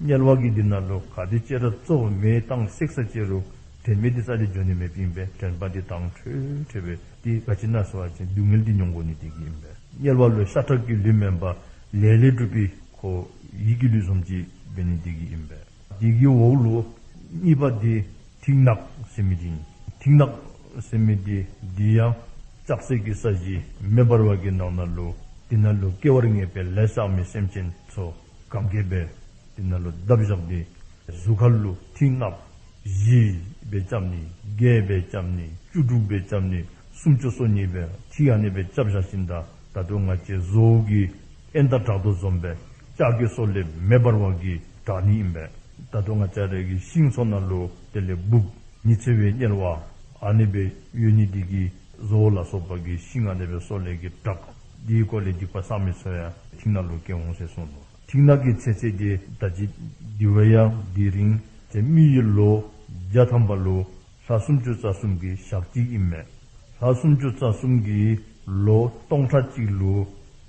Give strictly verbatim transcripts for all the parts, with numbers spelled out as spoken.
དམྱལ་བ་གི་འདི་ནང་ལུ་ག་དེ་ཅིག་ར་བཙོ་མེ་བཏང་བསྲེག་ས་ཅིག་རུང་དྲན་མེད་དེ་རྩ་ལས་འགྱོ་ནི་མེདཔ་ཨིན་པས། དྲན་པ་འདི་དྭངས་འཕྲོས་འཕྲོས་སྦེ་དེ་ག་ཅི་ཨིན་ན་ཟེར་བ་ཅིན་སྡུག་བསྔལ་འདི་མྱོང་དགོ་ནི་དེ་གིས་ཨིན་པས། དམྱལ་བ་ལུ་ཤ་ཁྲག་གི་ལུས་མེན་པར་ལས་ལས་གྲུབ་པའི་ཁོ་ཡིད་ཀྱི་ལུས་བཟུམ་ཅིག་འབད་ནི་དེ་གིས་ཨིན་པས། དེ་གི་འོག་ལུ་གཉིས་པ་འདི་མཐིང་ནག་ཟེར་མི་འདི་ཨིན། མཐིང་ནག་ཟེར་མི་འདི་འདི་ཡང་ལྕགས་སྲེག་གི་ས་གཞི་མེ་འབར་བ་གི་ནང་ན་ལུ་འདི་ནང་ལུ་སྐྱེ་བར་ངེས་པའི་ལས་བསགས་མི་སེམས་ཅན་ཚུ་གན་རྐྱལ་སྦེ་འདི་ནང་ལུ་བརྡབ་བཞག་སྟེ་གཟུགས་ཁ་ལུ་མཐིང་ནག་བཞི་སྦེ་རྐྱབ་ནི་བརྒྱད་སྦེ་རྐྱབ་ནི་བཅུ་དྲུག་སྦེ་རྐྱབ་ནི་སུམ་ཅུ་སོ་གཉིས་སྦེ་ཐིག་ཨ་ནི་སྦེ་རྐྱབ་བཞག་ཞིནམ་ད་ད་ལྟོ་ང་བཅས་བཟོ་བོ་གིས་ཨེ་ད་དྲག་དོ་བཟུམ་སྦེ་ལྕགས་ཀྱི་སོ་ལས་མེ་འབར་བ་གིས་དྲག་ནི་ཨིན་པས། ད་ལྟོ་ང་བཅས་ར་གི་ཤིང་ཚུ་ནང་ལུ་དེ་ལས་འབུཔ་ཉི་ཚེ་བའི་དམྱལ་བ་ཨ་ནི་སྦེ་ཡོད་ནི་དེ་གིས་བཟོ་བོ་ལ་སོགས་པ་གིས་ཤིང་ཨ་ནི་སྦེ་སོ་ལས་ཀྱི་དྲག་དེའི་སྐོར་ལས་སྡིག་པ་བསགས་མི་ཚུ་ཡང་མཐིང་ནག་ལུ་སྐྱེ་འོང་ཟེར་གསུངས་ནུག། མཐིང་ནག་གི་ཚེ་ཚད་འདི་ད་ཅི་འདི་བ་ཡང་དེ་རིང་ཏེ་མི་ཡི་ལོ་བརྒྱ་ཐམ་པ་ལུ་ལྷ་སུམ་ཅུ་རྩ་གསུམ་གྱི་ཞག་གཅིག་ཨིན་མས། ལྷ་སུམ་ཅུ་རྩ་གསུམ་གྱི་ལོ་སྟོང་ཕྲག་གཅིག་ལུ་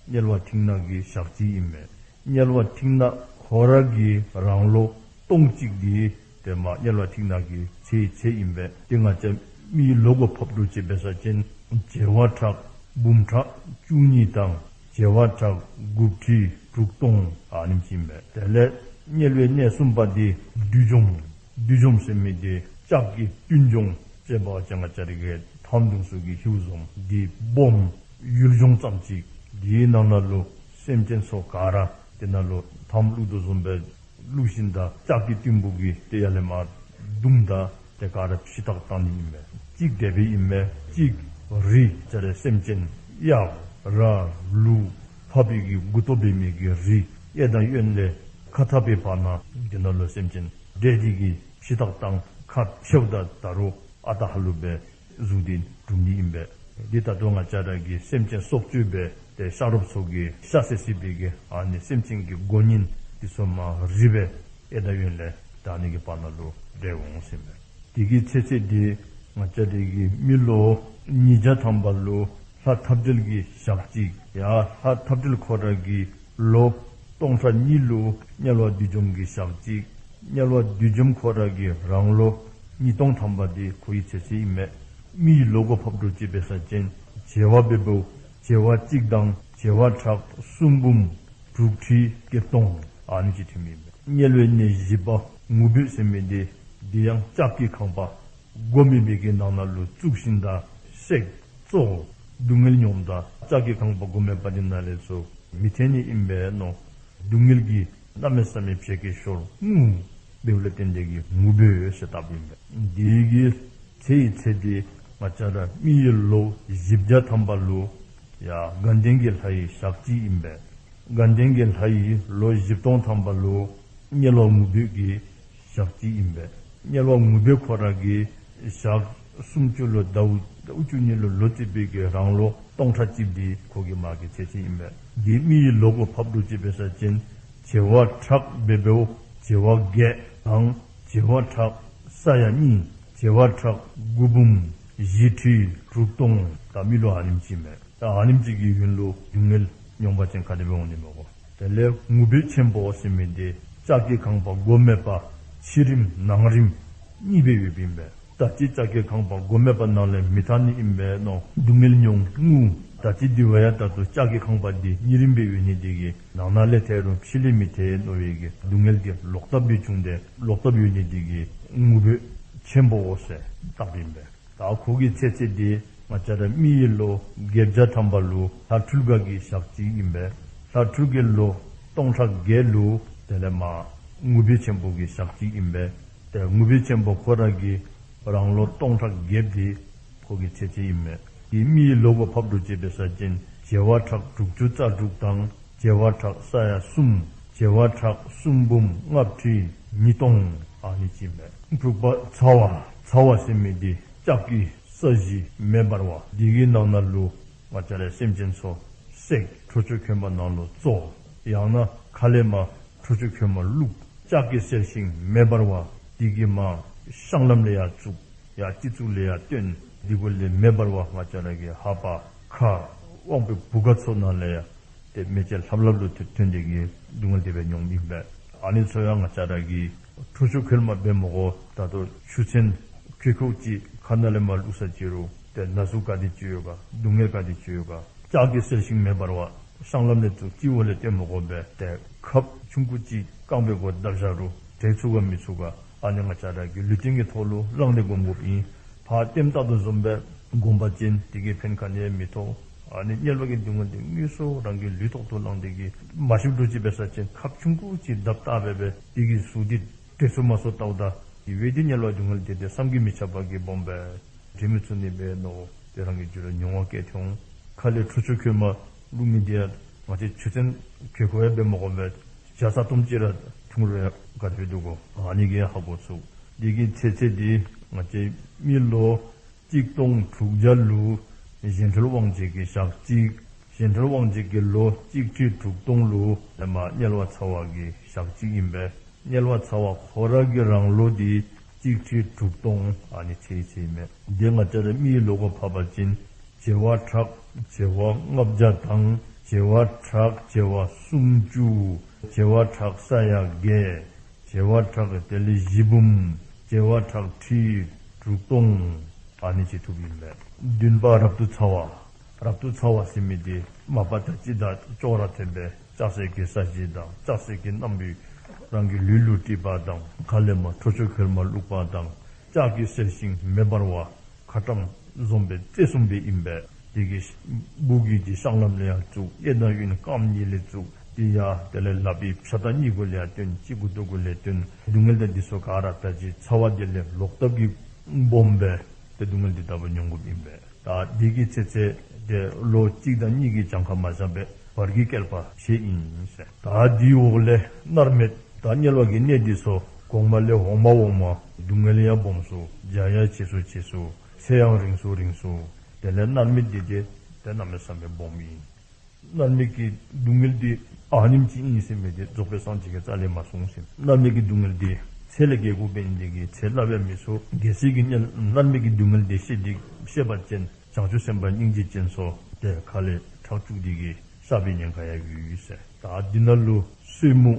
དམྱལ་བ་མཐིང་ནག་གི་ཞག་གཅིག་ཨིན་མས། དམྱལ་བ་མཐིང་ནག་ཁོ་ར་གི་རང་ལོ་སྟོང་གཅིག་འདི་ཏེ་མ་དམྱལ་བ་མཐིང་ནག་གི་ཚེ་ཡི་ཚད་ཨིན་པས། ཏེ་ང་བཅས་མི་ལོ་གུ་ཕབ་སྒྲུབ་ཅིག་འབད་ས་ཅིན་བྱེ་བ་ཕྲག་འབུམ་ཕྲག་བཅུ་གཉིས་དང་བྱེ་བ་ཕྲག་དགུ་ཁྲི་དྲུག་སྟོང་ཨ་ནེམ་ཅིག་ཨིན་པས། དེ་ལས་དམྱལ་བའི་གནས་གསུམ་པ་འདི་བསྡུས་འཇོམས། བསྡུས་འཇོམས་ཟེར་མི་འདི་ལྕགས་ཀྱི་བསྡུས་འཇོམས་ཟེར་བ་ཅིན་ང་བཅས་ར་གི་ཐམ་གདོང་ཚུ་གི་ཧིང་བཟུམ་འདི་སྦོམ་ཡུལ་ལྗོངས་ཙམ་ཅིག་འདི་ནང་ན་ལུ་སེམས་ཅན་ཚུ་ག་ར་དེ་ནང་ལུ་ཐམ་བླུག་དོ་བཟུམ་སྦེ་བླུག་ཞིནམ་ད་ལྕགས་ཀྱི་གཏུན་བུ་གིས་ཏེ་ཡར་ལས་མར་བརྡུངམ་ད་ཏེ་ག་ར་ཕྱི་ཐག་བཏང་ནི་ཨིན་མས། གཅིག་དེ་སྦེ་ཨིན་མས། གཅིག་རི་ང་བཅས་ར་སེམས་ཅན་གཡག་ར་ལུག་ཕགཔ་གི་མགུ་ཏོ་འབད་མི་གི་རི་གཡས་དང་གཡོན་ལས་ཁ་འཐབ་པའི་བར་ན་དེ་ནང་ལུ་སེམས་ཅན་འདྲེ་འདི་གིས་ཕྱི་ཐག་བཏང་ཁ་ཕྱེཝ་ད་ད་རུང་ཨ་རྟག་ཧ་ལུགས་སྦེ་གཟུགས་འདི་གྲུབ་ནི་ཨིན་པས། འདི་ད་ལྟོ་ང་བཅས་ར་གི་སེམས་ཅན་སྲོག་གཅོད་འབད་དེ་ཤ་རོགསཔ་ཚུ་གིས་ཤ་བསད་བསད་པའི་གི་ཨ་ནི་སེམས་ཅན་གྱི་མགོ་རྙིང་འདི་ཚུ་མར་རི་སྦེ་གཡས་དང་གཡོན་ལས་ད་ཨ་ནི་གི་བར་ན་ལུ་འདྲེ་འོང་ཟེར་མས། དེ་གི་ཚེ་ཚད་འདི་ང་བཅས་ར་གི་མི་ལོ་ཉིས་བརྒྱ་ཐམ་པ་ལུ་ལྷ་འཐབ་བྲལ་གྱི་ཞག་གཅིག། ཡང་ལྷ་འཐབ་བྲལ་ཁོ་ར་གི་ལོ་སྟོང་ཕྲག་གཉིས་ལུ་དམྱལ་བ་བསྡུས་འཇོམས་ཀྱི་ཞག་གཅིག། དམྱལ་བ་བསྡུས་འཇོམས་ཁོ་ར་གི་རང་ལོ་ཉིས་སྟོང་ཐམ་པ་འདི་ཁོ་གི་ཚེ་ཚད་ཨིན་མས། མི་ཡི་ལོ་གུ་ཕབ་སྒྲུབ་ཅིག་འབད་ས་ཅིན་བྱེ་བ་འབད་བ་བྱེ་བ་གཅིག་དང་བྱེ་བ་ཕྲག་སུམ་འབུམ་དྲུག་ཁྲི་བརྒྱད་སྟོང་ཨ་ནི་ཅིག་ཐོནམ་ཨིན་མས། དམྱལ་བའི་གནས་བཞི་པ་ངུ་འབོད་ཟེར་མི་འདི་འདི་ཡང་ལྕགས་ཀྱི་ཁང་པ་སྒོ་མེད་པའི་གི་ནང་ན་ལུ་བཙུགས་ཞིནམ་ད་བསྲེག་བཙོ་སྡུག་བསྔལ་མྱོངམ་ད་ལྕགས་ཀྱི་ཁང་པ་སྒོ་མེད་པ་འདི་ནང་ལས་ཚུར་མི་ཐོན་ནི་ཨིན་པས་མནོ། སྡུག་བསྔལ་གྱི་གནམ་མེད་ས་མེད་ཕྱེད་ཀྱི་ཤོར་ངུ་འབོདཔ་ལས་བརྟེན་ཏེ་གིས་ངུ་འབོད་ཟེར་བཏགསཔ་ཨིན་པས། འདི་གི་ཚེ་ཡི་ཚད་འདི་ང་བཅས་ར་མི་ཡི་ལོ་བཞི་བརྒྱ་ཐམ་པ་ལུ་ཡང་དགའ་ལྡན་གྱི་ལྷ་ཡི་ཞག་གཅིག་ཨིན་པས། དགའ་ལྡན་གྱི་ལྷ་ཡི་ལོ་བཞི་སྟོང་ཐམ་པ་ལུ་དམྱལ་བ་ངུ་འབོད་ཀྱི་ཞག་གཅིག་ཨིན་པས། དམྱལ་བ་ངུ་འབོད་ཁོ་ར་གི་ཞག་སུམ་ཅུ་ལུ་ཟླཝ་ཟླཝ་བཅུ་གཉིས་ལུ་ལོ་བརྩིས་པའི་གི་རང་ལོ་སྟོང་ཕྲག་གཅིག་འདི་ཁོ་གི་མ་གི་ཚེ་ཚད་ཨིན་པས། འདི་མི་ཡི་ལོ་གུ་ཕབ་སྒྲུབ་ཅིག་འབད་ས་ཅིན་བྱེ་བ་ཕྲག་འབད་བ་བྱེ་བ་བརྒྱད་དང་བྱེ་བ་ཕྲག་ས་ཡ་གཉིས་བྱེ་བ་ཕྲག་དགུ་འབུམ་བཞི་ཁྲི་དྲུག་སྟོང་ད་མི་ལོ་ཨ་ནེམ་ཅིག་ཨིན་མས། ད་ཨ་ནེམ་ཅིག་གི་ཡུན་ལུ་སྡུག་བསྔལ་མྱོང་པ་ཅིན་ག་དེ་སྦེ་འོང་ནི་མས་གོ། དེ་ལས་ངུ་འབོད་ཆེན་པོ་ཟེར་མི་འདི་ལྕགས་ཀྱི་ཁང་པ་སྒོ་མེད་པ་ཕྱི་རིམ་ནང་རིམ་གཉིས་སྦེ་ཡོདཔ་ཨིན་པས། ད་ཅི་ལྕགས་ཀྱི་ཁང་པ་སྒོ་མེད་པ་ནང་ལས་མི་ཐོན་ནི་ཨིན་པས་མནོ། སྡུག་བསྔལ་མྱོང་ངུ། ད་ཅི་འདི་བ་ཡང་ད་ལྟོ་ལྕགས་ཀྱི་ཁང་པ་འདི་གཉིས་རིམ་སྦེ་ཡོད་ནི་འདི་གིས་ནང་ན་ལས་ཐོན་རུང་ཕྱི་ལས་མི་ཐོན་མནོ་བའི་གི་སྡུག་བསྔལ་འདི་ལོག་ལྟབ་སྦེ་བྱུང་སྟེ་ལོག་ལྟབ་ཡོད་ནི་འདི་གིས་ངུ་འབོད་ཆེན་པོ་ཟེར་བཏགསཔ་ཨིན་པས། ད་ཁོ་གི་ཚེ་ཚད་འདི་ང་བཅས་ར་མི་ཡི་ལོ་བརྒྱད་བརྒྱ་ཐམ་པ་ལུ་ལྷ་འཕྲུལ་དགའ་གི་ཞག་གཅིག་ཨིན་པས། ལྷ་འཕྲུལ་གྱི་ལོ་སྟོང་ཕྲག་བརྒྱད་ལུ་དེ་ལས་མ་ངུ་འབོད་ཆེན་པོ་གི་ཞག་གཅིག་ཨིན་པས། ཏེ་ངུ་འབོད་ཆེན་པོ་ཁོ་ར་གི་རང་ལོ་སྟོང་ཕྲག་བརྒྱད་འདི་ཁོ་གི་ཚེ་ཚད་ཨིན་མས། འདི་མི་ཡི་ལོ་གུ་ཕབ་སྒྲུབ་ཅིག་འབད་ས་ཅིན་བྱེ་བ་ཕྲག་དྲུག་ཅུ་རྩ་དྲུག་དང་བྱེ་བ་ཕྲག་ས་ཡ་གསུམ་བྱེ་བ་ཕྲག་སུམ་འབུམ་ལྔ་ཁྲི་ཉིས་སྟོང་ཨ་ནི་ཅིག་ཨིན་མས། འབྲུག་པ་ཚ་བ། ཚ་བ་ཟེར་མི་འདི་ལྕགས་ཀྱི་ས་གཞི་མེ་འབར་བ་འདི་གི་ནང་ན་ལུ་ང་བཅས་ར་སེམས་ཅན་ཚུ་བསྲེག་ཁྲོ་ཆུ་ཁོལ་མ་ནང་ལུ་བཙོ། ཡང་ན་ཁ་ལས་མར་ཁྲོ་ཆུ་ཁོལ་མ་བླུག། ལྕགས་ཀྱི་གསལ་ཤིང་མེ་འབར་བ་འདི་གིས་མར་བཤང་ལམ་ལས་ཡར་བཙུགས། ཡར་སྤྱི་གཙུག་ལས་ཡར་བཏོན། འདི་གུ་ལས་མེ་འབར་བ་ང་བཅས་ར་གི་ལྷ་པ་ཁ་དབང་པོའི་བུ་ག་ཚུ་ནང་ལས་ཡང་ཏེ་མེ་ལྕེ་ལྷབ་ལྷབ་ལུ་ཐོན་ཐོན་ཏེ་གིས་སྡུག་བསྔལ་དེ་སྦེ་མྱོངམ་ཨིན་པས། ཨ་ནི་ཚུ་ཡང་ང་བཅས་ར་གིས་ཁྲོ་ཆུ་ཁོལ་མ་འབད་མི་དགོ། ད་ལྟོ་ཆུ་ཚན་ཁོལ་ཁོལཝ་ཅིག་ཁ་ནང་ལས་མར་བླུགས་ས་ཅི་རུང་ཏེ་ན་ཟུག་ག་དེ་ཅིག་ཡོད་ག། སྡུག་བསྔལ་ག་དེ་ཅིག་ཡོད་ག། ལྕགས་ཀྱི་གསལ་ཤིང་མེ་འབར་བ་བཤང་ལམ་ལས་བཙུགས་སྤྱི་བོ་ལས་བཏོན་མི་དགོ་པས། ཏེ་ཁབ་ཆུང་ཀུ་ཅིག་རྐང་པའི་མགོ་བརྡབ་བཞག་རུང་དྲེག་ཚུགས་ག་མི་ཚུགས་ག། ཨ་ནི་ང་བཅས་ར་གི་ལུས་རྟེན་གྱི་ཐོག་ལུ་བླངས་ཏེ་སྒོམ་དགོཔ་ཨིན། ཕར་ལྟདམོ་བལྟ་དོ་བཟུམ་སྦེ་སྒོམ་པ་ཅིན་དེ་གིས་ཕན་ག་ནི་ཡང་མི་ཐོགས། ཨ་ནི་དམྱལ་བ་གི་སྡུག་བསྔལ་འདི་དངོས་སུ་རང་གི་ལུས་ཐོག་ཏུ་བླངས་ཏེ་གིས་མ་ཤིཝ་འདྲཝ་ཅིག་འབད་ས་ཅིན་ཁབ་ཆུང་ཀུ་ཅིག་བརྡབ་བཏང་སྦེ་སྦེ་དེ་གིས་ཟུག་སྟེ་དྲེག་ཚུགས་མ་ཚུགས་བལྟཝ་ད་དེ་འབད་དེ་དམྱལ་བ་སྡུག་བསྔལ་འདི་ཏེ་བསམ་གྱིས་མི་ཁྱབ་པ་གི་སྦོམ་སྦེ་དྲན་མི་ཚུགས་ནི་འབད་ནོ། ཏེ་རང་གི་རྒྱུད་ལུ་མྱོང་བ་སྐྱེ་འོང་། ཁ་ལས་ཁྲོ་ཆུ་ཁོལ་མ་བླུགས་མི་འདི་ཡང་ང་བཅས་ཆུ་ཚན་ཁོལ་ཁོལཝ་ཡང་འབད་མི་དགོ་པས། ཇ་ཚ་ཏོམ་ཅིག་ར་འཐུང་རུང་ཡང་ག་དེ་སྦེ་འདུག་གོ། ཨ་ནི་གིས་ཧ་གོ་ཚུགས། དེ་གི་ཚེ་ཚད་འདི་ང་བཅས་མི་ལོ་གཅིག་སྟོང་དྲུག་བརྒྱ་ལུ་གཞན་འཕྲུལ་དབང་བྱེད་ཀྱི་ཞག་གཅིག། གཞན་འཕྲུལ་དབང་བྱེད་ཀྱི་ལོ་གཅིག་ཁྲི་དྲུག་སྟོང་ལུ་ཨེ་མ་དམྱལ་བ་ཚ་བ་གི་ཞག་གཅིག་ཨིན་པས། དམྱལ་བ་ཚ་བ་ཁོ་ར་གི་རང་ལོ་འདི་གཅིག་ཁྲི་དྲུག་སྟོང་ཨ་ནི་ཚེ་ཡི་ཚེ་ཨིན་མས། དེ་ང་བཅས་ར་མིའི་ལོ་གུ་ཕབ་པ་ཅིན་བྱེ་བ་ཕྲག་བྱེ་བ་ལྔ་བརྒྱ་དང་བྱེ་བ་ཕྲག་བྱེ་བ་སུམ་ཅུ་བྱེ་བ་ཕྲག་ས་ཡ་བརྒྱད་བྱེ་བ་ཕྲག་དེ་ལས་བཞི་འབུམ་བྱེ་བ་ཕྲག་ཁྲི་དྲུག་སྟོང་ཨ་ནི་ཅིག་ཐུབ་ཨིན་པས། བདུན་པ་རབ་ཏུ་ཚ་བ། རབ་ཏུ་ཚ་བ་ཟེར་མི་འདི་མ་པ་དང་ཅི་དང་ཅོག་ར་འཐདཔ་སྦེ་ལྕགས་སྲེག་གི་ས་གཞི་དང་ལྕགས་སྲེག་གི་སྣམ་བུས་རང་གི་ལུས་ལུ་དཀྲིས་པ་དང་ཁ་ལས་མར་ཁྲོ་ཆུ་ཁོལ་མ་བླུགས་པ་དང་ལྕགས་ཀྱི་གསལ་ཤིང་མེ་འབར་བ་ཁ་ཊྭཱཾ་བཟུམ་སྦེ་རྩེ་གསུམ་སྦེ་ཨིན་པས། དེ་གི་སྦུག་གི་འདི་བཤང་ལམ་ལས་ཡར་བཙུགས་གཡས་དང་གཡོན་རྐངམ་གཉིས་ལས་བཙུགས་དེ་ཡང་དེ་ལས་ལག་པའི་ཕྱག་དང་སྙིང་གུ་ལས་ཡར་བཏོན་སྤྱི་གུ་ལྟག་གུ་ལས་བཏོན་སྡུག་བསྔལ་དང་འདི་ཚུ་ག་ར་ད་ཅི་ཚ་བ་དེ་ལས་ལོག་ལྟབ་ཀྱི་སྦོམ་སྦེ་ཏེ་སྡུག་བསྔལ་འདི་ལྟ་བུ་མྱོང་དགོཔ་ཨིན་པས། ད་དེ་གི་ཚེ་ཚད་དེ་ལོ་གཅིག་དང་གཉིས་ཀྱི་གྱངས་ཁ་མ་བཞག་པས། བར་གྱི་བསྐལ་པ་ཕྱེད་ཨིན་ཟེར། ད་དེའི་འོག་ལས་མནར་མེད། ད་དམྱལ་བ་གི་གནས་འདི་ཚུ་གོང་མ་ལས་འོག་མ་འོག་མ་སྡུག་བསྔལ་ཡང་སྦོམ་སུ་རྒྱ་ཡང་ཆེ་སུ་ཆེ་སུ་ཚེ་ཡང་རིང་སུ་རིང་སུ། དེ་ལས་མནར་མེད་འདི་དེ་ཏེ་གནམ་མེད་ས་མེད་སྦོམ་ཨིན། མནར་མེད་ཀྱི་སྡུག་བསྔལ་འདི་ཨ་ནེམ་ཅིག་ཨིན་ཟེར་མི་འདི་རྫོགས་པའི་སངས་རྒྱས་ཀྱིས་རྩ་ལས་མ་གསུངས་ཟེར། མནར་མེད་ཀྱི་སྡུག་བསྔལ་འདི་ཚད་ལས་བརྒལ་དགོཔ་ཨིན་འདི་གིས་ཚད་སླབ་ཡང་མི་ཚུགས། གལ་སྲིད་ཀྱི་དམྱལ་མནར་མེད་ཀྱི་སྡུག་བསྔལ་འདི་ཤེས་འདི་ཤེས་པ་ཅིན་བྱང་ཆུབ་སེམས་དཔའ་སྙིང་རྗེ་ཅན་ཚུ་ཏེ་ཁ་ལས་ཁྲག་སྐྱུག་འདི་གིས་གཤགས་པའི་ཉེན་ཁ་ཡང་ཡོད་ཟེར། ད་འདི་ནང་ལུ་སོལ་མོ་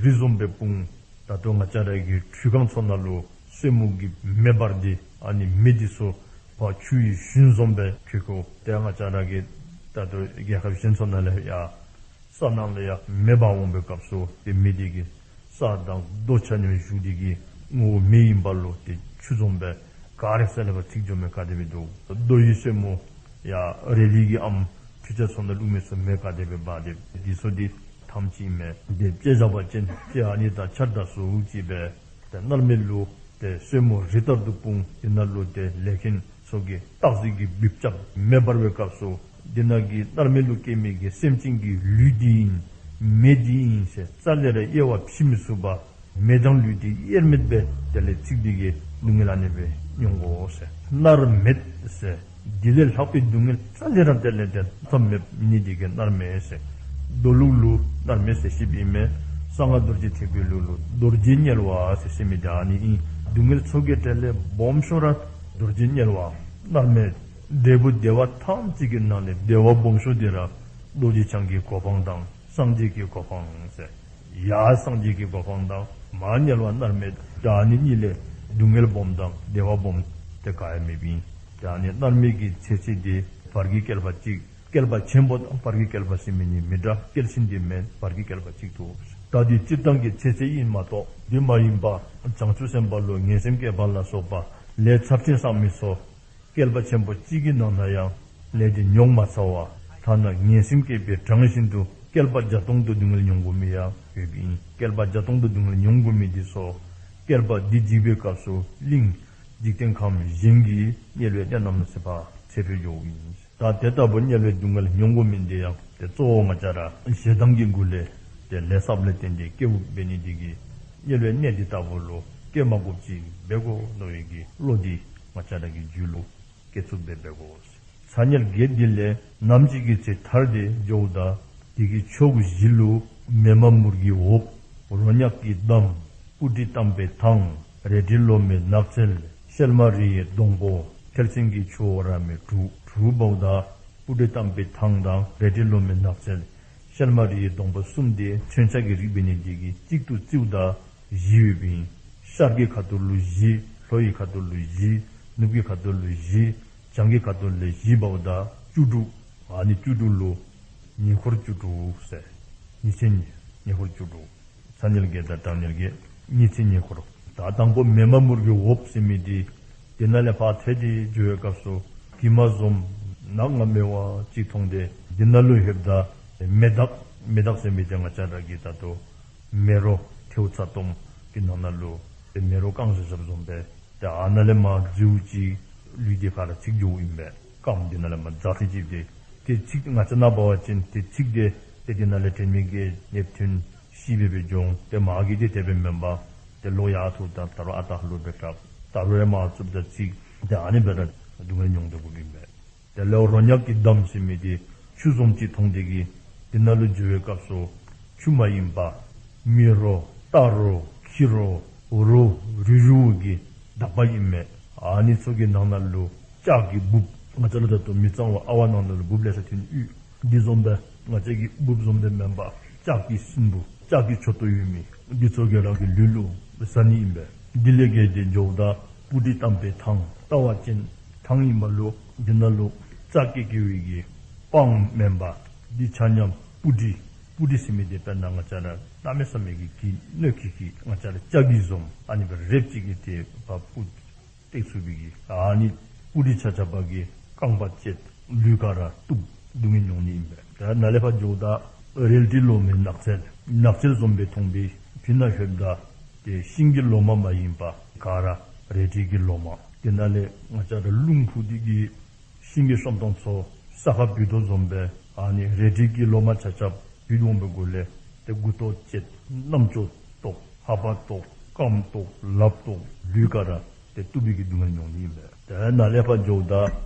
རི་བཟུམ་སྦེ་སྤུངས། ད་ལྟོ་ང་བཅས་ར་གི་ཁྲུས་ཁང་ཚུ་ནང་ལུ་སོལ་མོ་གི་མེ་འབར་འདི་ཨ་ནི་མེ་འདི་ཚུ་ཕར་ཆུ་ཡི་ཞུན་བཟུམ་སྦེ་ཁོལ་ཁོལ། ཏེ་ང་བཅས་ར་གི་ད་ལྟོ་རྒྱལ་ཁབ་གཞན་ཚུ་ནང་ལས་ཡང་ས་ནང་ལས་ཡང་མེ་འབར་འོང་པའི་སྐབས་སུ་ཏེ་མེ་འདི་གིས་ས་དང་རྡོ་ཆ་མཉམ་བཞུ་འདི་གིས་ངོ་བོ་མེ་ཨིན་པ་ལུ་ཏེ་ཆུ་བཟུམ་སྦེ་ག་ར་ས་ལས་ཕར་ཚིག་འགྱོ་མི་ག་དེ་སྦེ་འདུག། རྡོ་ཡི་སོལ་མོ་ཡང་རལ་གྲི་གི་ཨམ་ཁྲུས་ཆས་ཚུ་ནང་བླུགས་མི་ཚུ་མེ་ག་དེ་སྦེ་འབར་དེ་འདི་ཚུ་འདི་ཐམས་ཅད་མེ་དེ་དཔེ་བཞག་པ་ཅིན་ཏེ་ཨ་ནི་དང་ཆ་འདྲ་སུ་ཅིག་སྦེ་ཏེ་མནར་མེད་ལུ་ཏེ་སོལ་མོ་རི་ལྟར་དུ་སྤུངས། དེ་ནང་ལུ་ཏེ་ལས་མཁན་ཚུ་གིས་སྟག་གཟིག་གི་སྦིབ་རྐྱབ་མེ་འབར་བའི་སྐབས་སུ་དེ་ནང་གི་མནར་མེད་ལུ་སྐྱེ་མི་གི་སེམས་ཅན་གྱི་ལུས་འདི་ཨིན་མེ་འདི་ཨིན་ཟེར་རྩ་ལས་ར་དབྱེ་བ་ཕྱེ་མི་ཚུགས་པར་མེ་དང་ལུས་འདི་དབྱེར་མེད་སྦེ་དེ་ལས་ཚིག་འདི་གིས་སྡུག་བསྔལ་ཨ་ནི་སྦེ་མྱོང་དགོ་ཟེར། མནར་མེད་ཟེར་འདི་ལས་ལྷག་པའི་སྡུག་བསྔལ་རྩ་ལས་ར་དེ་ལས་ཏེ་ཐོབ་མེད་ནི་འདི་གིས་མནར་མེད་ཟེར། མདོ་ལུགས་ལུ་མནར་མེད་ཟེར་ཞིབ་ཨིན་མས། གསང་སྔགས་རྡོ་རྗེ་ཐེག་པའི་ལུགས་ལུ་རྡོ་རྗེ་དམྱལ་བ་ཟེར་ཟེར་མི་འདི་ཨ་ནི་ཨིན། སྡུག་བསྔལ་ཚུ་གི་གྲས་ལས་སྦོམ་ཤོས་ར་རྡོ་རྗེ་དམྱལ་བ་མནར་མེད། འབྲས་བུ་བདེ་བ་ཐམས་ཅད་ཀྱི་ནང་ལས་བདེ་བ་སྦོམ་ཤོས་འདི་ར་རྡོ་རྗེ་འཆང་གི་གོ་འཕང་དང་སངས་རྒྱས་ཀྱི་གོ་འཕང་ཟེར། ཡར་སངས་རྒྱས་ཀྱི་གོ་འཕང་དང་མར་དམྱལ་བ་མནར་མེད། ད་ཨ་ནི་གཉིས་ལས་སྡུག་བསྔལ་སྦོམ་དང་བདེ་བ་སྦོམ་དེ་ག་ཡང་མེདཔ་ཨིན། ད་ཨ་ནི་མནར་མེད་ཀྱི་ཚེ་ཚད་འདི་བར་གྱི་བསྐལ་པ་གཅིག། བསྐལ་པ་ཆེན་པོ་དང་བར་གྱི་བསྐལ་པ་ཟེར་མི་གཉིས་མི་འདྲ། བསྐལ་ཆེན་འདི་མེན། བར་གྱི་བསྐལ་པ་གཅིག་ཏུ། ད་འདི་སྤྱིར་བཏང་གི་ཚེ་ཚད་ཨིན་མ་གཏོགས་འདི་མ་ཡིན་པ་བྱང་ཆུབ་སེམས་དཔའ་ལུ་ངན་སེམས་བསྐྱེད་པ་ལ་སོགས་པ་ལས་ཚབས་ཆེན་བསགས་མི་ཚུ་བསྐལ་པ་ཆེན་པོ་གཅིག་གི་ནང་ན་ཡང་ལས་དེ་མྱོང་མ་ཚར་བར་ཐ་ན་ངན་སེམས་བསྐྱེད་པའི་གྲངས་བཞིན་དུ་བསྐལ་པ་བརྒྱ་སྟོང་དུ་སྡུག་བསྔལ་མྱོང་དགོ་མི་ཡང་ཡོདཔ་ཨིན། བསྐལ་པ་བརྒྱ་སྟོང་དུ་སྡུག་བསྔལ་མྱོང་དགོ་མི་འདི་ཚུ་བསྐལ་པ་འདི་འཇིག་པའི་སྐབས་སུ་གླིང་འཇིག་རྟེན་ཁམས་གཞན་གྱི་དམྱལ་བའི་གནས་རྣམས་ལ་ཚེ་ཕར་ཚེ་འཕོས་འགྱོཝ་ཨིན། ད་དེ་ལྟ་བུ་དམྱལ་བའི་སྡུག་བསྔལ་མྱོང་དགོ་མི་འདི་ཡང་ཏེ་གཙོ་བོ་ང་བཅས་ར་ཞེ་སྡང་གི་སྒོ་ལས་ཏེ་ལས་བསགསཔ་ལས་བརྟེན་ཏེ་སྐྱེཝ་འབད་ནི་འདི་གིས་དམྱལ་བའི་གནས་འདི་ལྟ་བུ་ལུ་སྐྱེ་མ་དགོཔ་ཅིག་འབད་དགོ་མནོ་བའི་གི་བློ་འདི་ང་བཅས་ར་གི་རྒྱུད་ལུ་སྐྱེ་ཚུགསཔ་སྦེ་འབད་དགོ། ཚ་དམྱལ་བརྒྱད་འདི་ལས་ནམ་ཅིག་གི་ཚེ་ཐར་ཏེ་འགྱོཝ་ད་དེ་གི་ཕྱོགས་བཞི་ལུ་མེ་མ་མུར་གྱི་འོབས། རོ་མྱགས་ཀྱི་འདམ། སྤུ་གྲི་གཏམས་པའི་ཐང་། རལ་གྲི་ལོ་མའི་ནགས་ཚལ། ཤལ་མ་རི་ཡི་སྡོང་པོ། ཐལ་ཆེན་གྱི་ཆུ་བོ་ར་མའི་གྲུ། གྲུ་འབདཝ་ད་སྤུ་གྲི་གཏམས་པའི་ཐང་དང་རལ་གྲི་ལོ་མའི་ནགས་ཚལ། ཤལ་མ་རི་ཡི་སྡོང་པོ་གསུམ་དེ་མཚོན་ཆ་གི་རིགས་འབད་ནི་དེ་གིས་གཅིག་ཏུ་བརྩིཝ་ད་བཞི་ཡོདཔ་ཨིན། ཤར་གྱི་ཁ་ཐུག་ལུ་བཞི། ལྷོ་ཡི་ཁ་ཐུག་ལུ་བཞི། ནུབ་ཀྱི་ཁ་ཐུག་ལུ་བཞི། བྱང་གི་ཁ་ཐུག་ལུ་བཞི་འབདཝ་ད་བཅུ་དྲུག། ཨ་ནི་བཅུ་དྲུག་ལུ་ཉེ་འཁོར་བཅུ་དྲུག་ཟེར། ཉི་ཚེ་ཉེ་ཉེ་འཁོར་བཅུ་དྲུག། ཚ་དམྱལ་བརྒྱད་དང་གྲང་དམྱལ་བརྒྱད། ཉི་ཚེ་ཉེ་འཁོར། ད་དང་པོ་མེ་མ་མུར་གྱི་འོབས་ཟེར་མི་དེ་དེ་ནང་ལས་ཕར་ཐལ་ཏེ་འགྱོ་བའི་སྐབས་སུ་གྱིབ་མ་བཟུམ་ནག་ངར་མེ་བ་ཅིག་མཐོང་སྟེ་དེ་ནང་ལུ་ལྷོདཔ་ད་མེ་སྟག། མེ་སྟག་ཟེར་མི་དེ་ང་བཅས་ར་གི་ད་ལྟོ་མེ་རོ་ཐེའུ་ཚ་ཏོམ་གྱི་ནང་ན་ལུ་མེ་རོ་བཀང་བཞག་བཞགཔ་བཟུམ་སྦེ་ཏེ་ཨ་ནཱ་ལས་མར་རྫིཝ་ཅིག་ལུས་དེ་ཕར་ཚིག་འགྱོཝ་ཨིན་པས། རྐངམ་དེ་ནང་ལས་མར་འཛག་སྟེ་ཅིག་སྟེ། ཏེ་ཚིག་ང་བཅས་ནཱ་འབད་བ་ཅིན་ཏེ་ཚིག་དེ་ཏེ་དེ་ནང་ལས་དྲན་མེད་ཀྱི་ནདཔ་ཐོན་ཤི་སྦེ་སྦེ་འགྱོ་འོང་། ཏེ་མ་གི་དེ་དེ་སྦེ་མེན་པར་ཏེ་ལོག་ཡར་འཐུཝ་ད་ད་རུང་ཨ་རྟག་ལུ་སྦེ་དྲག། ད་རུང་ཡར་མར་བཙུགསཔ་ད་ཚིག། ཏེ་ཨ་ནི་སྦེ་ར་སྡུག་བསྔལ་མྱོང་སྡོད་དགོཔ་ཨིན་པས། དེ་ལས་རོ་མྱགས་ཀྱི་འདམ་ཟེར་མི་དེ་ཆུ་བཟུམ་ཅིག་མཐོང་སྟེ་གིས་དེ་ནང་ལུ་འགྱོ་བའི་སྐབས་སུ་ཆུ་མ་ཡིན་པར་མི་རོ་རྟ་རོ་ཁྱི་རོ་འུ་རུ་རུལ་རུལཝ་གི་འདག་པ་ཨིན་མས། ཨ་ནི་ཚུ་གི་ནང་ན་ལུ་ལྕགས་ཀྱི་འབུཔ། ང་བཅས་ར་ད་ལྟོ་མི་གཙང་བོ་ཨ་ཝ་ནང་ན་ལུ་འབུཔ་ལེ་ཤ་ཐོན་ཡོད། འདི་བཟུམ་སྦེ་ང་བཅས་ཀྱི་འབུཔ་བཟུམ་སྦེ་མེན་པར་ལྕགས་ཀྱི་སྲིན་འབུ་ལྕགས་ཀྱི་མཆུ་ཏོ་ཡོད་མི་འདི་ཚུ་གིས་རང་གི་ལུས་ལུ་ཟ་ནི་ཨིན་པས། འདི་ལས་བརྒལ་ཏེ་འགྱོཝ་ད་སྤུ་གྲི་བསྡམས་པའི་ཐང་ལྟ་བ་ཅིན་ཐང་ཨིན་པ་ལུ་འདི་ནང་ལུ་རྩ་སྐྱེ་སྐྱེ་བའི་གི་སྤང་མེན་པར་འདི་ཆ་མཉམ་སྤུ་གྲི། སྤུ་གྲི་ཟེར་མི་དེ་དཔེར་ན་ང་བཅས་ར་གནམ་མེད་ས་མེད་ཀྱི་གྱི་སྣོད་ཀྱི་གི་ང་བཅས་ར་ལྕགས་ཀྱི་བཟུམ་ཨ་ནི་སྦེ་རེག་ཅིག་གིས་ཏེ་ཕར་སྤུ་བཏེག་ཚུགས་པའི་གི་ཨ་ནི་སྤུ་གྲི་ཆ་ཁྱབ་ཀྱིས་རྐང་པ་བཅད། ལུས་ག་ར་གཏུབ། སྡུག་བསྔལ་མྱོང་ནི་ཨིན་པས། ད་ནཱ་ལས་ཕར་འགྱོཝ་ད་རལ་གྲི་ལོ་མའི་ནགས་ཚལ། ནགས་ཚལ་བཟུམ་སྦེ་མཐོང་སྦེ་ཕི་ནང་ལྷོདཔ་ད་ཏེ་ཤིང་གི་ལོ་མ་མ་ཡིན་པ་ག་ར་རལ་གྲི་གི་ལོ་མ། དེ་ནང་ལས་ང་བཅས་ར་རླུང་འཕུ་སྟེ་གིས་ཤིང་གི་ཤོམ་སྟོང་ཚུ་ས་ཁར་བུད་དོ་བཟུམ་སྦེ་ཨ་ནི་རལ་གྲི་གི་ལོ་མ་ཆ་ཁྱབ་བུད་འོང་པའི་སྒོ་ལས་ཏེ་མགུ་ཏོ་བཅད། རྣམ་ཅོ་བཏོག། ལྷ་པ་བཏོག། རྐངམ་བཏོག། ལགཔ་བཏོག། ལུས་ག་ར་ཏེ་གཏུབ་པའི་གི་སྡུག་བསྔལ་མྱོང་ནི་ཨིན་པས། ཏེ་ནཱ་ལས་ཕར་འགྱོཝ་ད་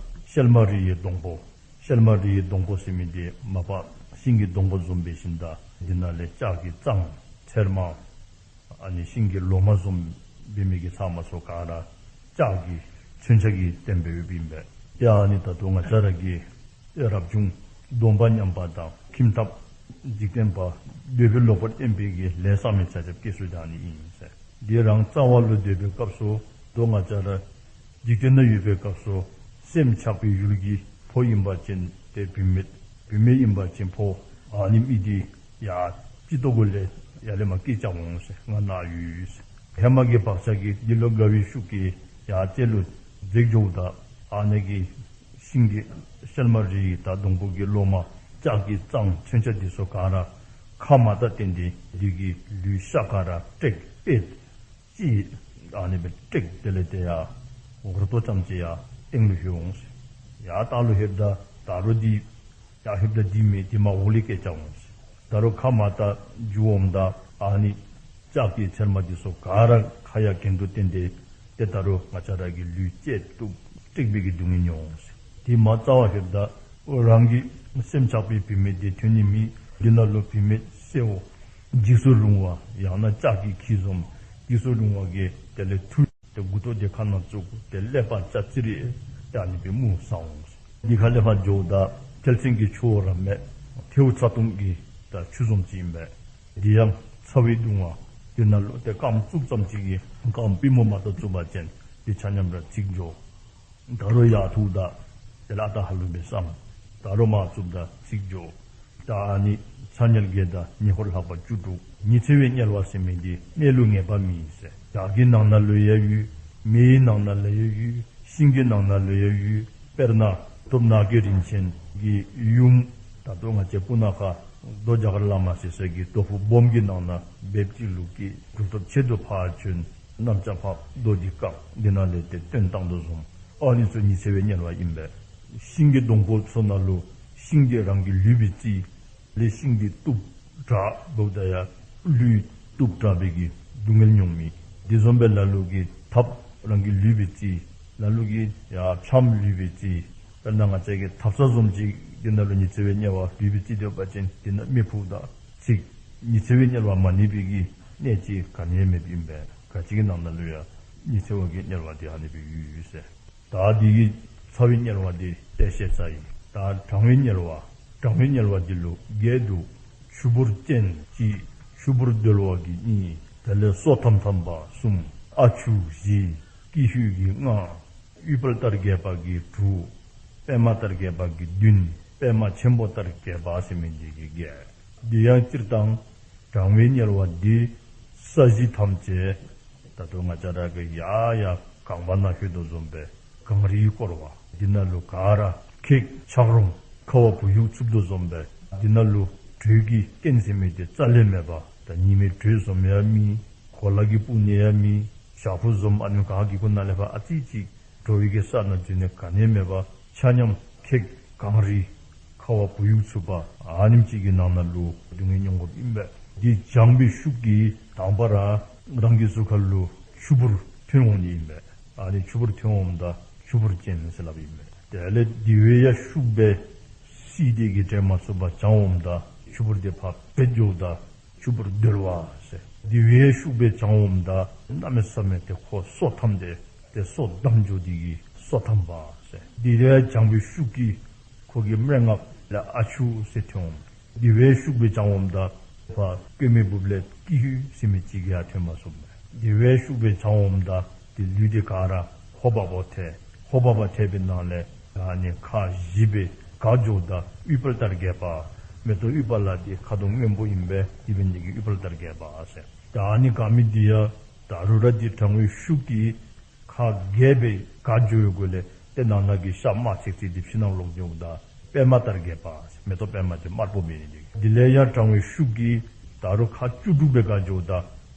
ཤལ་མ་རི་ཡི་སྡོང་པོ། ཤལ་མ་རི་ཡི་སྡོང་པོ་ཟེར་མི་དེ་མ་པ་ཤིང་གི་སྡོང་པོ་བཟུམ་འབད་ཞིནམ་ད་འདི་ནང་ལས་ལྕགས་ཀྱི་རྩང་ཚེར་མ་ཨ་ནི་ཤིང་གི་ལོ་མ་བཟུམ་འབད་མི་གི་ཚབ་མ་ཚུ་ག་ར་ལྕགས་ཀྱི་མཚོན་ཆ་གིས་བསྟེན་སྦེ་ཡོདཔ་ཨིན་པས། ཏེ་ཨ་ནི་ད་ལྟོ་ང་བཅས་ར་གི་ཏེ་རབ་བྱུང་སྡོམ་པ་ཉམས་པ་དང་ཁྱིམ་ཐབ་འཇིག་རྟེན་པ་འདོད་པའི་ལོག་པར་བརྟེན་པའི་གི་ལས་བསགས་མི་ཆ་ཁྱབ་སྐྱེ་ས་དེ་ཨ་ནི་ཨིན་ཟེར། འདི་རང་རྩ་བ་ལུ་སྡོད་པའི་སྐབས་སུ་ད་ང་བཅས་ར་འཇིག་རྟེན་ན་ཡོད་པའི་སྐབས་སུ་སེམས་ཆགས་པའི་ཡུལ་གྱི་ཕོ་ཨིན་པ་ཅིན་ཏེ་བུད་མེད། བུད་མེད་ཨིན་པ་ཅིན་ཕོ། ཨ་ནི་མི་འདི་ཡར་སྤྱི་ཏོག་གུ་ལས་ཡར་ལས་མར་སྐྱེ་བཅུག་འོང་ཟེར། ང་ནཱ་ཡོད་ཟེར། ཧེ་མ་གི་བག་ཆགས་ཀྱིས་འདི་ལུ་དགའ་བའི་ཤུགས་ཀྱིས་ཡར་རྩེ་ལུ་འཛེགས་འགྱོཝ་ད་ཨ་ནི་གི་ཤིང་གི་ཤལ་མ་རི་ཡི་ད་སྡོང་པོ་གི་ལོ་མ་ལྕགས་ཀྱི་རྩང་མཚོན་ཆ་འདི་ཚུ་ག་ར་ཁ་མར་བལྟ་བསྟན་ཏེ་འདི་གི་ལུས་ཤ་ག་ར་བྲེག་པས། ཅིག་ཨ་ནི་སྦེ་བྲེག་སྟེ་ལས་ཏེ་ཡར་འོར་ཏོ་ཙམ་ཅིག་ཡར་སྟེང་ལུ་ལྷོད་འོང་ཟེར། ཡར་ལྟག་ལུ་ལྷོདཔ་ད་ད་རུང་འདི་ཡར་ལྷོདཔ་ད་འདི་མེད། འདི་མར་འོག་ལུ་སྐྱེ་བཅུག་འོང་ཟེར། ད་རུང་ཁ་མར་བལྟ་འགྱོ་འོངམ་ད་ཨ་ནི་ལྕགས་ཀྱི་ཚེར་མ་འདི་ཚུ་ག་ར་ཁ་ཡར་གྱེན་དུ་བསྟན་ཏེ་ཏེ་ད་རུང་ང་བཅས་ར་གི་ལུས་བཅད་གཏུབ་བྲེག་པའི་གི་སྡུག་བསྔལ་མྱོང་འོང་ཟེར། དེ་མར་རྩ་བར་ལྷོདཔ་ད་རང་གི་སེམས་ཆགས་པའི་བུད་མེད་དེ་ཐོན་ནི་མེད། འདི་ནང་ལུ་བུད་མེད་སེརཝ་འཇིགས་སུ་རུང་བ་ཡང་ན་ལྕགས་ཀྱི་ཁྱི་བཟུམ་འཇིགས་སུ་རུང་བ་གིས་དེ་ལས་ཐུལ་ཏེ་མགུ་ཏོ་དེ་ཁ་ནང་བཙུགས་ཏེ་ཀླད་པ་སྐྱ་ཙི་རི་ཡང་ཨ་ནི་སྦེ་མུར་ཟ་འོང་ཟེར། འདི་ཁ་ལས་ཕར་འགྱོཝ་ད་ཐལ་ཆེན་གྱི་ཆུ་བོ་ར་མེད། ཐེའུ་ཚ་ཏོམ་གྱི་ད་ཆུ་བཟུམ་ཅིག་ཨིན་པས། འདི་ཡང་ཚ་བའི་གདུང་བ། འདི་ནང་ལུ་ཏེ་རྐངམ་བཙུགས་ཙམ་ཅིག་གིས་རྐངམ་པུས་མོ་མ་བཏོག་བཙུགས་པ་ཅིན་འདི་ཆ་མཉམ་ར་ཚིག་འགྱོ། ད་རུང་ཡར་འཐུཝ་ད་དེ་ལས་ཨ་རྟག་ཧ་ལུགས་སྦེ་སངས། ད་རུང་མར་བཙུགསཔ་ད་ཚིག་འགྱོ། ད་ཨ་ནི་ཚ་དམྱལ་བརྒྱད་དང་ཉེ་འཁོར་ལྷག་པ་བཅུ་དྲུག། ཉི་ཚེ་བའི་དམྱལ་བ་ཟེར་མི་འདི་གནས་ལུགས་ངེས་པ་མེད་ཟེར། ཡར་གྱི་ནང་ན་ལུ་ཡང་ཡོད། མེའི་ནང་ན་ལུ་ཡང་ཡོད། ཤིང་གི་ནང་ན་ལུ་ཡང་ཡོད། དཔེར་ན་སྟོབས་ནགས་ཀྱི་རིན་ཆེན་གྱི་ཡུམ། ད་ལྟོ་ང་བཅས་སྤུ་ན་ཁ་རྡོ་རྒྱ་གར་བླ་མ་ཟེར་ས་གི་རྡོ་ཕུག་སྦོམ་གྱི་ནང་ན་སྦེ་ཅིག་ལུ་སྐྱེས། གྲུབ་ཐོབ་ཆེད་དུ་ཕར་བྱོན། གནམ་ལྕགས་ཕག་རྡོ་འདི་བཀག། འདི་ནང་ལས་ཏེ་བཏོན་བཏང་དོ་བཟུམ། ཨ་ནི་ཚུ་ཉི་ཚེ་བའི་དམྱལ་བ་ཨིན་པས། ཤིང་གི་སྡོང་པོ་ཚུ་ནང་ལུ་ཤིང་འདི་རང་གི་ལུས་སྦེ་བརྩི། ལས་ཤིང་འདི་གཏུབ་དྲག་འབདཝ་ད་ཡང་ལུས་གཏུབ་དྲག་པའི་གི་སྡུག་བསྔལ་མྱོང་མི། འདི་བཟུམ་སྦེ་ལ་ལུ་གིས་ཐགཔ་རང་གི་ལུས་སྦེ་བརྩི། ལ་ལུ་གིས་ཡར་ཕྱགམ་ལུས་སྦེ་བརྩི། དཔེར་ན་ང་བཅས་ཀྱི་ཐབ་ཚང་བཟུམ་ཅིག་འདི་ནང་ལུ་ཉི་ཚེ་བའི་དམྱལ་བ་ལུས་སྦེ་བརྩི་སྡོད་པ་ཅིན་འདི་ནང་མེ་ཕུ་ད་ཚིག། ཉི་ཚེ་བའི་དམྱལ་བ་མ་ནུབ་པའི་གི་གནས་ཅིག་ག་ནི་ཡང་མེདཔ་ཨིན་པས། ག་ཅི་གི་ནང་ན་ལུ་ཡང་ཉི་ཚེ་བ་གི་དམྱལ་བ་འདི་ཨ་ནི་སྦེ་ཡོད་ཡོད་ཟེར། ད་འདི་གི་ཚ་བའི་དམྱལ་བ་འདི་ཏེ་བཤད་ཚར་ཡི། ད་གྲང་བའི་དམྱལ་བ། གྲང་བའི་དམྱལ་བ་འདི་ལུ་བརྒྱད་འདུག། ཆུ་བུར་ཅན་གཅིག། ཆུ་བུར་རྡོལ་བ་གི་གཉིས། དེ་ལས་སོ་ཐམ་ཐམ་པ་གསུམ། ཨ་ཆུ་བཞི། ཀི་ཧུད་ཀྱི་ལྔ། ཨུཏྤལ་ལྟར་རྒྱས་པ་གི་དྲུག། པདྨ་ལྟར་རྒྱས་པ་གི་བདུན། པདྨ་ཆེན་པོ་ལྟར་རྒྱས་པ་ཟེར་མི་འདི་གིས་བརྒྱད། འདི་ཡང་སྤྱིར་བཏང་གྲང་བའི་དམྱལ་བ་འདི་ས་གཞི་ཐམས་ཅད། ད་ལྟོ་ང་བཅས་ར་གི་ཡར་ཡར་གངས་བར་ན་ལྷོད་དོ་བཟུམ་སྦེ་གངས་རིའི་བསྐོར་བ་འདི་ནང་ལུ་ག་ར་ཁྱེགས་ཆག་རོང་ཁ་བ་བུ་ཡུག་འཚུབ་དོ་བཟུམ་སྦེ་འདི་ནང་ལུ་དྲོད་ཀྱི་རྐྱེན་ཟེར་མི་འདི་རྩ་ལས་མེད་པ། ད་ཉི་མའི་དྲོད་བཟུམ་ཡང་མེད། གོ་ལ་གིས་སྤུབ་ནི་ཡང་མེད། ཞག་ཕུག་བཟུམ་ཨ་ནི་ག་གི་གུ་ནང་ལས་ཕར་ཨ་ཙི་ཅིག་དྲོ་བའི་གི་ས་ནང་འཛུལ་ནི་ག་ནི་མེད་པ། ཆ་མཉམ་ཁྱེགས་གངས་རི་ཁ་བ་བུ་ཡུག་འཚུབ་པ་ཨ་ནེམ་ཅིག་གི་ནང་ན་ལུ་སྡུག་བསྔལ་མྱོང་དགོཔ་ཨིན་པས། འདི་གྲང་བའི་ཤུགས་ཀྱིས་དང་པ་ར་རང་གི་གཟུགས་ཁར་ལུ་ཆུ་བུར་ཐོན་འོང་ནི་ཨིན་པས། ཨ་ནི་ཆུ་བུར་ཐོན་འོངམ་ད་ཆུ་བུར་ཅན་ཟེར་སླབ་ཨིན་པས། དེ་ལས་དེ་བས་ཡང་ཤུགས་སྦེ་བསིལ་ཏེ་གིས་དྲན་མ་ཚུགས་པར་གྲང་འོངམ་ད་ཆུ་བུར་དེ་ཕར་བེད་འགྱོཝ་ད་ཆུ་བུར་རྡོལ་བ་ཟེར། དེ་བས་ཤུགས་སྦེ་གྲང་འོངམ་ད་གནམ་མེད་ས་མེད་དེ་ཁོ་སོ་ཐམ་སྟེ་དེ་སོ་བསྡམས་འགྱོ་དེ་གིས་སོ་ཐམ་པ་ཟེར། དེ་ལས་གྲང་བའི་ཤུགས་ཀྱིས་ཁོ་གི་མངལ་ལས་ཨ་ཆུ་ཟེར་ཐོན་འོང་། དེ་བས་ཤུགས་སྦེ་གྲང་འོངམ་ད་ཕར་ཀོ་མའི་སྦུབས་ལས་ཀི་ཧུད་ཟེར་མི་ཅིག་ཡང་ཐོན་མ་ཚུགས་མས། དེ་བས་ཤུགས་སྦེ་གྲང་འོངམ་ད་དེ་ལུས་དེ་ག་ར་ཧོ་བ་བ་ཐལ། ཧོ་བ་བ་ཐལ་བའི་ནང་ལས་ཨ་ནི་ཁ་བཞི་སྦེ་འགག་འགྱོཝ་ད་ཨུཏྤལ་ལྟར་རྒྱས་པ། མེ་ཏོག་ཨུཏྤལ་འདི་ཁ་དོག་སྔོན་པོ་ཨིན་པས། དེ་འབད་ནི་དེ་གིས་ཨུཏྤལ་ལྟར་རྒྱས་པ་ཟེར། ད་ཨ་ནི་འགག་མི་འདི་ཡང་ད་རུང་ར་འདི་གྲང་བའི་ཤུགས་ཀྱིས་ཁ་བརྒྱད་སྦེ་འགག་འགྱོ་བའི་སྒོ་ལས་ཏེ་ནང་ན་གི་ཤ་དམར་ཚིག་ཚིག་འདི་ཕྱི་ནང་ལོག་འགྱོཝ་ད་པདྨ་ལྟར་རྒྱས་པ། མེ་ཏོག་པདྨ་འདི་དམར་པོ་འབད་ནི་འདི། འདི་ལས་ཡང་གྲང་བའི་ཤུགས་ཀྱིས་ད་རུང་ཁ་བཅུ་དྲུག་སྦེ་འགག་འགྱོཝ་ད་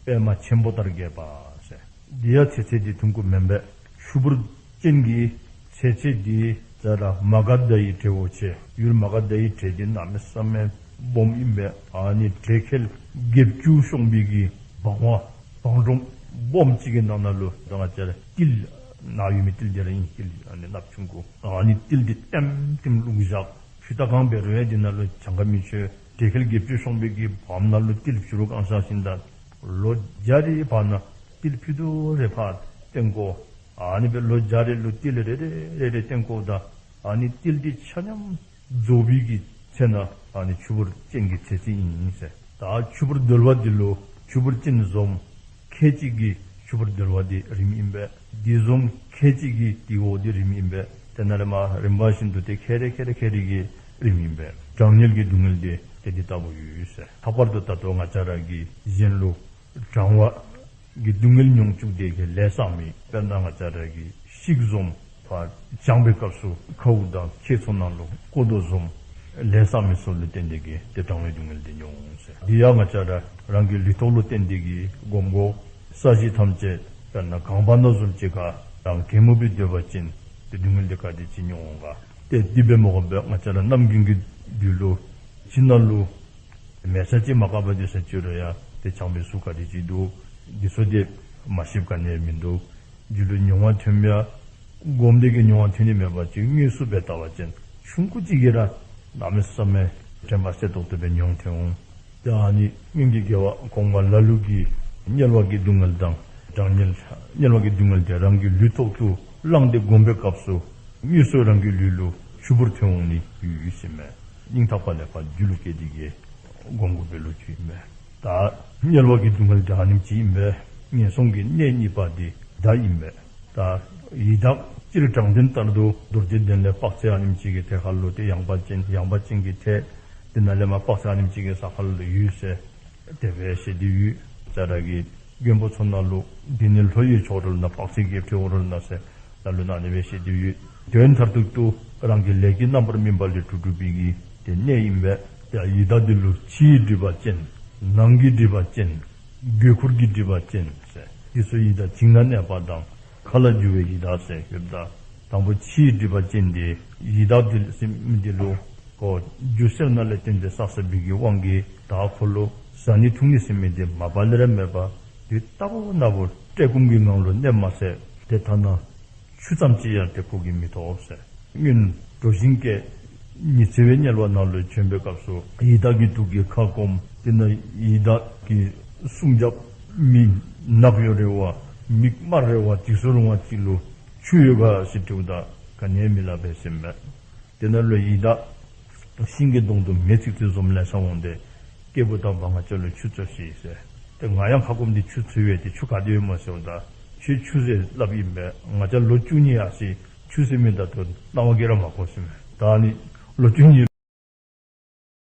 པདྨ་ཆེན་པོ་ལྟར་རྒྱས་པ་ཟེར། འདི་ཡང་ཚེ་ཚད་འདི་ཐུང་ཀུ་མེན་པས། ཆུ་བུར་ཅན་གྱི་ཚེ་ཚད་འདི་ད་ར་མ་ག་དྷ་ཡི་བྲེ་བོ་ཆེ། ཡུལ་མ་ག་དྷ་ཡི་བྲེ་འདི་གནམ་མེད་ས་མེད་སྦོམ་ཨིན་པས། ཨ་ནི་བྲེ་ཁལ་བརྒྱད་ཅུ་ཤོང་བའི་གི་བང་བ་བང་སྒྲོམ་སྦོམ་ཅིག་གི་ནང་ན་ལུ་ད་ང་བཅས་ར་ཏིལ་ནང་ཡོད་མི་ཏིལ་འདི་ར་ཨིན། ཏིལ་ཨ་ནི་ནག་ཆུང་ཀུ་ཨ་ནི་ཏིལ་འདི་ལྟེམ་ལྟེམ་བླུགས་བཞག། ཕྱི་ལྟ་གང་འབད་རུང་ཡང་འདི་ནང་ལུ་གྱངས་ཁ་མི་ཆོད། བྲེ་ཁལ་བརྒྱད་ཅུ་ཤོང་བའི་གི་བང་ནང་ལུ་ཏིལ་ཕྱི་རུ་བཀང་བཞག་ཞིནམ་ད་ལོ་བརྒྱ་རེའི་བར་ན་ཏིལ་ཕུད་རྡོག་རེ་ཕར་བཏོན་དགོ། ཨ་ནི་སྦེ་ལོ་བརྒྱ་རེ་ལུ་ཏིལ་རེ་རེ་རེ་རེ་བཏོན་དགོཔ་ད་ཨ་ནི་ཏིལ་འདི་ཆ་མཉམ་རྫོགས་པའི་གི་ཚེ་ན་ཨ་ནི་ཆུ་བུར་ཅན་གྱི་ཚེ་ཚད་ཨིན་ཟེར། ད་ཆུ་བུར་རྡོལ་བ་འདི་ལུ་ཆུ་བུར་ཅན་བཟུམ་ཁལ་གཅིག་གིས་ཆུ་བུར་རྡོལ་བ་འདི་རིངམ་ཨིན་པས། འདི་བཟུམ་ཁལ་གཅིག་གིས་དེའི་འོག་འདི་རིངམ་ཨིན་པས། དེ་ནང་ལས་མར་རིམ་པ་བཞིན་དུ་ཏེ་ཁལ་རེ་ཁལ་རེ་ཁལ་རེ་གིས་རིངམ་ཨིན་པས། གྲང་དམྱལ་གྱི་སྡུག་བསྔལ་འདི་ཏེ་འདི་ལྟ་བུ་ཡོད་ཟེར། ལྷག་པར་དུ་ད་ལྟོ་ང་བཅས་ར་གི་གཞན་ལུ་གྲང་བ་གི་སྡུག་བསྔལ་མྱོང་བཅུག་སྟེ་གིས་ལས་བསགས་མི་དཔེར་ན་ང་བཅས་ར་གི་ཤིག་བཟུམ་ཕར་གྲང་བའི་སྐབས་སུ་ཁཝ་དང་ཁྱེགས་ཚུ་ནང་ལུ་བཀོ་དོ་བཟུམ་ལས་བསགས་མི་ཚུ་ལུ་བརྟེན་ཏེ་གིས་ཏེ་གྲང་བའི་སྡུག་བསྔལ་འདི་མྱོང་འོང་ཟེར། འདི་ཡང་ང་བཅས་ར་རང་གི་ལུས་ཐོག་ལུ་བརྟེན་ཏེ་གིས་སྒོམ་དགོ། ས་གཞི་ཐམས་ཅད་དཔེར་ན་གངས་བར་ན་བཟུམ་ཅིག་ཁར་རང་གད་མོ་སྦེ་སྡོད་པ་ཅིན་ཏེ་སྡུག་བསྔལ་འདི་ག་དེ་ཅིག་མྱོང་འོང་ག། ཏེ་འདི་སྦེ་མ་དགོ་པར་ང་བཅས་ར་གནམ་དགུན་གྱི་དུས་ལུ་ཁྱིམ་ནང་ལུ་མལ་ཆ་ཅིག་མ་བཀབ་པར་སྡོད་ས་ཅིག་རུང་ཡང་ཏེ་གྲང་བའི་ཟུག་ག་དེ་ཅིག་འདུག། འདི་ཚུ་ཏེ་མ་ཤེསཔ་ག་ནི་ཡང་མིན་འདུག། རྒྱུད་ལུ་མྱོང་བ་ཐོན་མི་ཡང་སྒོམ་སྟེ་གིས་མྱོང་བ་ཐོན་ནི་མེད་པ་ཅིན་དངོས་སུ་སྦེ་བལྟ་བ་ཅིན་ཆུང་ཀུ་ཅིག་གིས་ར་གནམ་མེད་ས་མེད་དྲན་པ་གསལ་ཏོག་ཏོ་སྦེ་མྱོང་ཐོན་འོང་། ཏེ་ཨ་ནི་སྔོན་གྱི་རྒྱལ་བ་གོང་མ་ལ་ལུ་གིས་དམྱལ་བ་གི་སྡུག་བསྔལ་དང་གྲང་དམྱལ་དམྱལ་བ་གི་སྡུག་བསྔལ་དེ་རང་གི་ལུས་ཐོག་ཏུ་བླངས་ཏེ་སྒོམ་པའི་སྐབས་སུ་དངོས་སུ་རང་གི་ལུས་ལུ་ཆུ་བུར་ཐོན་འོང་ནི་ཡོད་ཡོད་ཟེར་མས། སྙིང་ཐག་པ་ལས་ཕར་རྒྱུད་ལུ་བསྐྱེད་དེ་གིས་སྒོམ་དགོ་པའི་ལོ་རྒྱུས་ཨིན་མས། ད་དམྱལ་བ་གི་སྡུག་བསྔལ་དེ་ཨ་ནེམ་ཅིག་ཨིན་པས། ངན་སོང་གི་གནས་གཉིས་པ་དེ་ད་ཨིན་པས། ད་ཡི་དྭགས་སྤྱིར་དྲང་དོན་ལྟར་དུ་མདོ་སྡེ་མདོ་ལས་དཔག་ཚད་ཨ་ནེམ་ཅིག་གི་ཐད་ཁར་ལུ་ཏེ་ཡངས་པ་ཅན་ཡངས་པ་ཅན་གྱི་ཐད། དེ་ནང་ལས་མར་དཔག་ཚད་ཨ་ནེམ་ཅིག་གི་ས་ཁར་ལུ་ཡོད་ཟེར་དེ་སྦེ་བཤད་དེ་ཡོད། ང་བཅས་ར་གི་མགོན་པོ་ཚུ་ནང་ལུ་འདི་ནི་ལྷོ་ཡི་ཕྱོགས་རོལ་ན། དཔག་ཚད་བརྒྱད་ཁྲི་འོག་རོལ་ན་ཟེར་ལ་ལུ་ཨ་ནི་སྦེ་བཤད་དེ་ཡོད། དོན་མཐར་ཐུག་ཏུ་རང་གི་ལས་ཀྱི་རྣམ་པར་སྨིན་པ་ལས་གྲུབ་གྲུབ་པའི་གི་ཏེ་གནས་ཨིན་པས། ཏེ་ཡི་དྭགས་འདི་ལུ་ཕྱིའི་སྒྲིབ་པ་ཅན། ནང་གི་སྒྲིབ་པ་ཅན། སྒོས་ཁུར་གྱི་སྒྲིབ་པ་ཅན་ཟེར། འདི་ཚུ་ཡི་དྭགས་བྱིང་ན་གནས་པ་དང་མཁའ་ལ་རྒྱུ་བའི་ཡི་དྭགས་ཟེར་ཡོདཔ་ད། དང་པོ་ཕྱིའི་སྒྲིབ་པ་ཅན་འདི་ཡི་དྭགས་འདི་ཟེར་མི་འདི་ལུ་ཁོ་རྒྱུ་སེར་སྣ་ལས་བརྟེན་ཏེ་བསགས་བསགས་པའི་གི་དབང་གིས་ད་ཁོ་ལུ་བཟའ་ནི་འཐུང་ནི་ཟེར་མི་འདི་མ་པ་ལས་ར་མེད་པར་དུས་རྟག་བུ་ན་བུ་བཀྲེས་སྐོམ་གྱི་ངང་ལུ་གནསཔ་མ་ཚད་ཏེ་ཐ་ན་ཆུ་ཙམ་ཅིག་ཡང་ཏེ་ཁོ་གིས་མི་ཐོབ་ཟེར། སྔོན་གྲོ་ཞིང་སྐྱེས་ཉི་ཚེ་བའི་དམྱལ་བ་ནང་ལུ་བྱོན་པའི་སྐབས་སུ་ཡི་དྭགས་ཀྱི་དུག་གིས་ཁ་སྐོམ། དེ་ནང་ཡི་དྭགས་ཀྱི་སྲུང་སྐྱོབ་མི་ནག་ཡོད་རེ་བ་མིག་དམར་རེ་བ་འཇིགས་སུ་རུང་བ་ཅིག་ལུ་ཆུ་ཡོད་ག་ཟེར་དྲིཝ་ད་ག་ནི་ཡང་མི་སླབ་པས་ཟེར་མས། དེ་ནང་ལུ་ཡི་དྭགས་ཤིང་གི་དོང་དུ་མེ་ཚིག་ཚིག་བཟུམ་ལེ་ཤ་འོང་སྟེ། སྐྱེས་བུ་དམ་པ་ང་བཅས་ལུ་ཆུ་སྩོལ་ཤིག་ཟེར། ཏེ་ང་ཡང་ཁ་སྐོམ་སྟེ་ཆུ་འཚོལ་བས་ཏེ་ཆུ་ག་ཏེ་ཡོད་སྨོ་ཟེརཝ་ད་ཁྱོད་ཆུ་ཟེར་སླབ་ཨིན་པས། ང་བཅས་ལོ་བཅུ་གཉིས་ཡར་སོང་ཆུ་ཟེར་མི་ད་ལྟོ་སྣང་བ་གིས་ར་མ་གོ་ཟེར་མས། ད་ནི་ལོ་བཅུ་གཉིས་